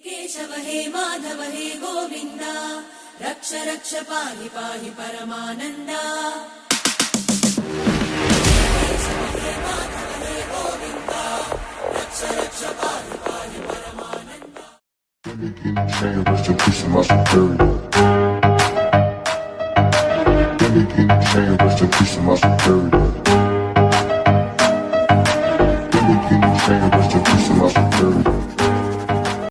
केशव हे माधव हे गोविन्द रक्ष रक्ष पाहि पाहि परमानन्द। Let me get chain, rest in peace to my superior. Let me get chain, rest in peace to my superior.